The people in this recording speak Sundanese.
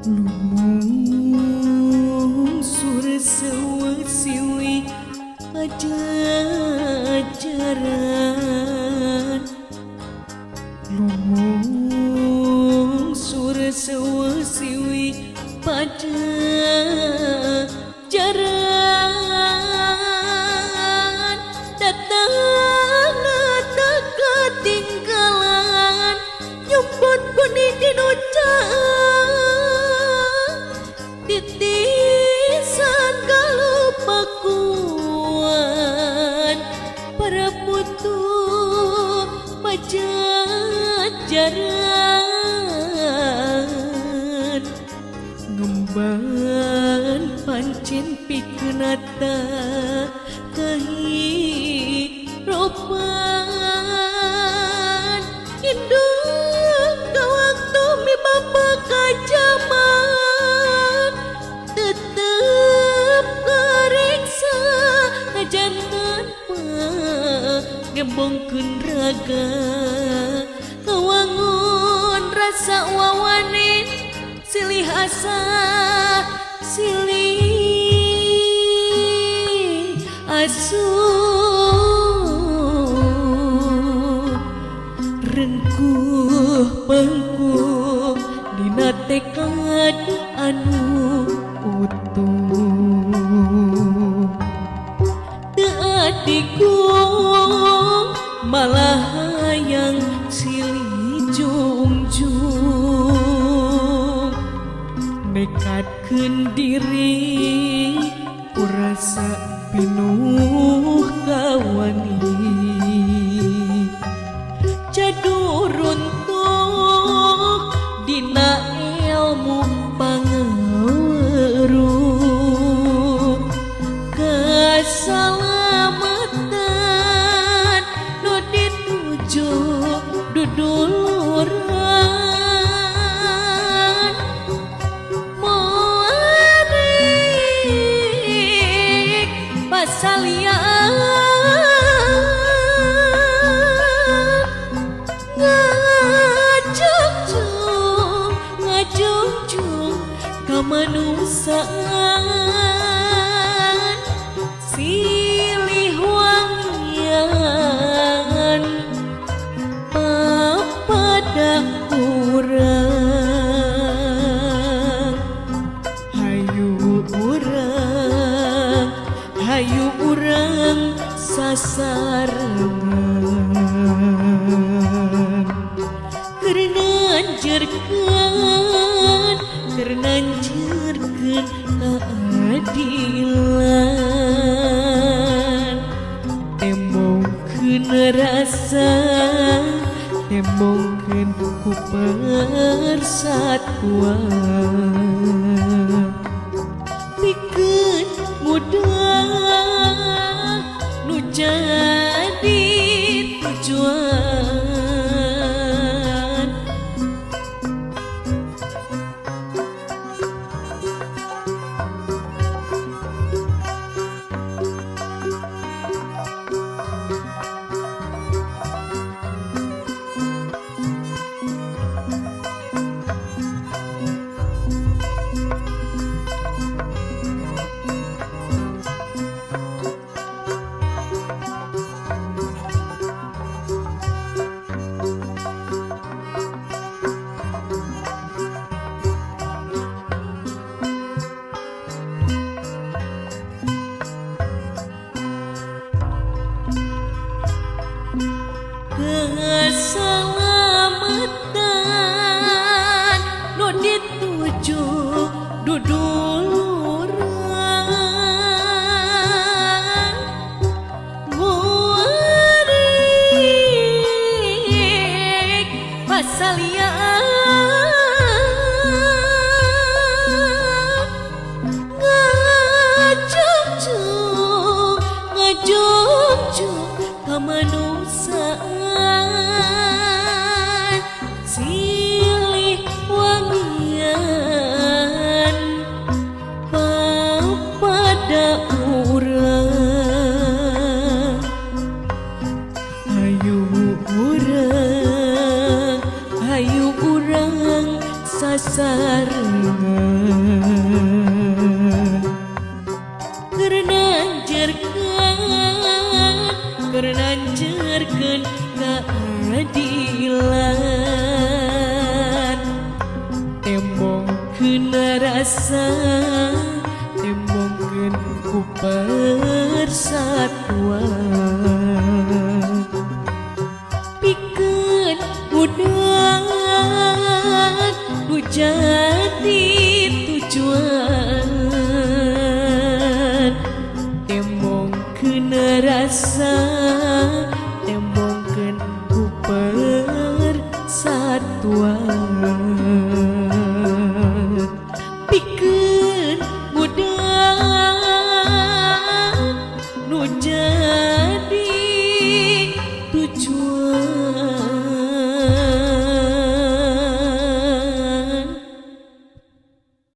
Lumung sur siwi pajajaran, lumung sur siwi pajajaran, datang tak ketinggalan nyumput buni dinocaan titisan kalupakuan para putu pajajaran. Ngemban pancen pikenata kahirupan, indung ka waktu mi bapa kajaman tetep kariksa najan tanpa ngembongkeun raga kawangun rasa wawanin silih asa silih asuh rengkuh pangkuh dina tekad anu utuh teu adigung malah hayang silih jungjung nekatkeun diri ku rasa pinuh kawani jadu runtuh dina ilmu pangaweruh kasalamatan nu dituju duduluran moarik pasalian ngajungjung ngajungjung kamanusan silih wangian papada urang hayu urang hayu urang sasarengan keur nanjerkeun kaadilan tembongkeun rasa tembongkeun ku persatuan pikeun muda nu jadi tujuan. Keselamatan nu dituju duduluran muarik pasalian ngajungjung ngajungjung kamanusan silih wangian papada urang hayu sasarengan keur nanjerkeun keadilan tembongkeun rasa tembongkeun ku persatuan pikeun budak nu jadi tujuan tembongkeun rasa tembongkeun ku persatuan pikeun budak nu jadi